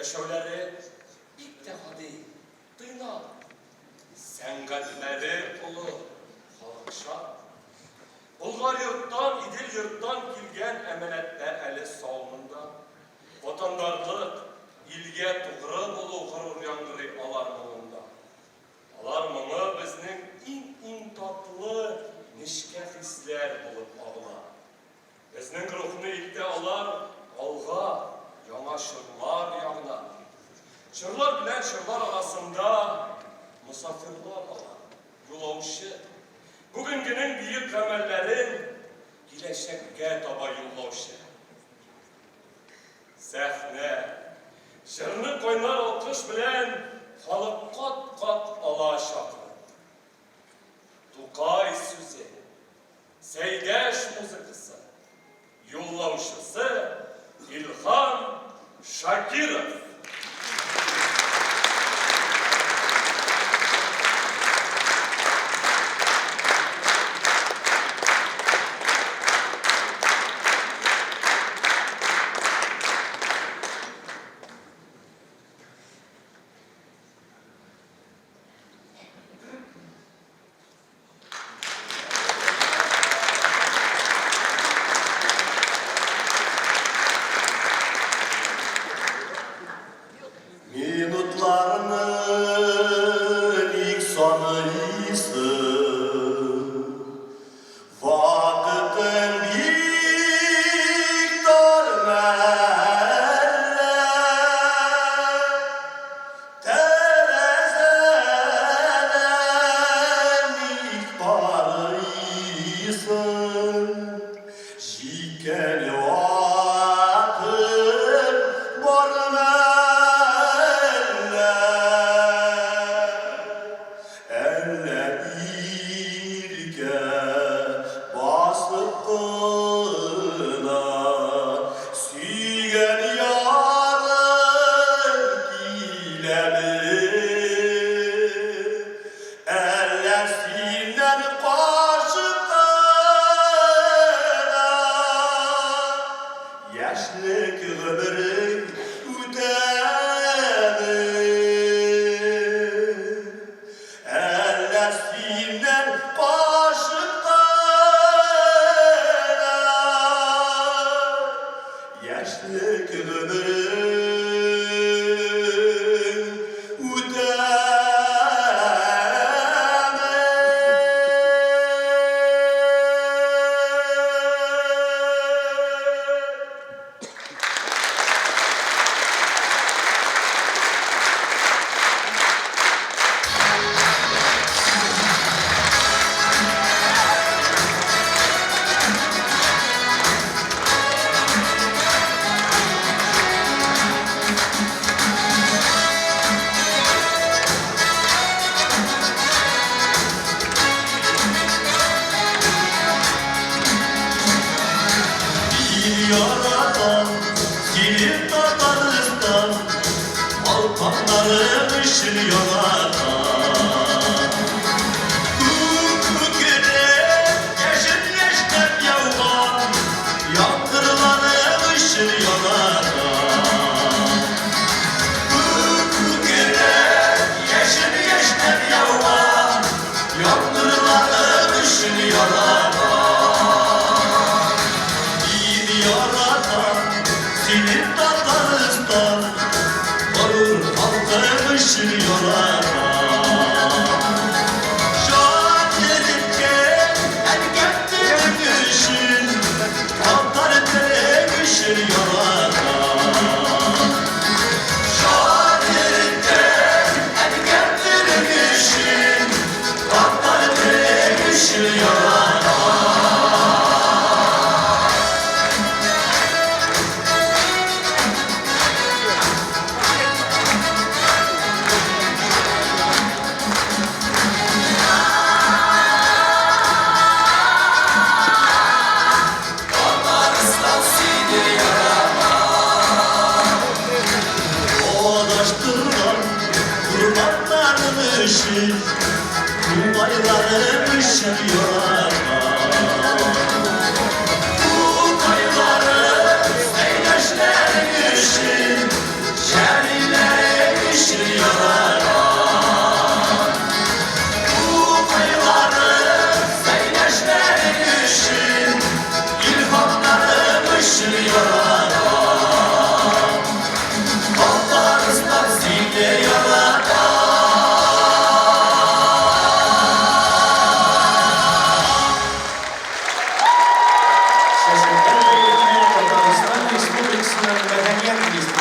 Яшәүләре бик тә гади, тыйнак. Сәнгатьләре олы, халыкчан. Болгар йорттан, Идел йорттан килгән әманәтләр әле сау монда. Ватандарлык, илгә тугры булу горур яңгырый алар моңында. Алар моңы безнең иң-иң татлы, нечкә хисләр булып агыла. Безнең рухны илтә алар алга, яңа чорлар ягына. Чорлар белән чорлар арасында мосафирлар алар, юлаучы. Бүгенгенең бөек гамәлләрен киләчәккә таба юллаучы. Сәхнә. Җырны кайнар алкыш белән халык кат-кат ала чакырып. Тукай сүзе. Сәйдәш музыкасы. Юллаучысы Илһам Шакиров.
Минутларны ник саныйсың? Вакытың бик тар мәллә? Тәрәзәдән ник карыйсың? Җиткән вакыт бармы әллә? Әллә иркә басып кына сөйгән ярың киләме? Әллә синнән качып кына яшьлек гомерең үтәме? Әллә синнән качып кына яшьлек гомерең үтәме? Мин яратам сине, Татарстан, Балканнарың өчен яратам. Күк күкрәп, яшен яшьнәп яуган Яңгырларың өчен яратам. Күк күкрәп, яшен яшьнәп яуган Яңгырларың өчен яратам. Мин яратам сине, Татарстан, Горур халкың өчен яратам. Җан иреткән әнкәм телең өчен, Татар телең өчен яратам. Җан иреткән әнкәм телең өчен, Татар телең өчен яратам. Татарстан сине яратам. Адаштырган урманнарың өчен, Тугайларың өчен яратам. Тукайларың, Сәйдәшләрең өчен, Җәлил
мәдәният министры.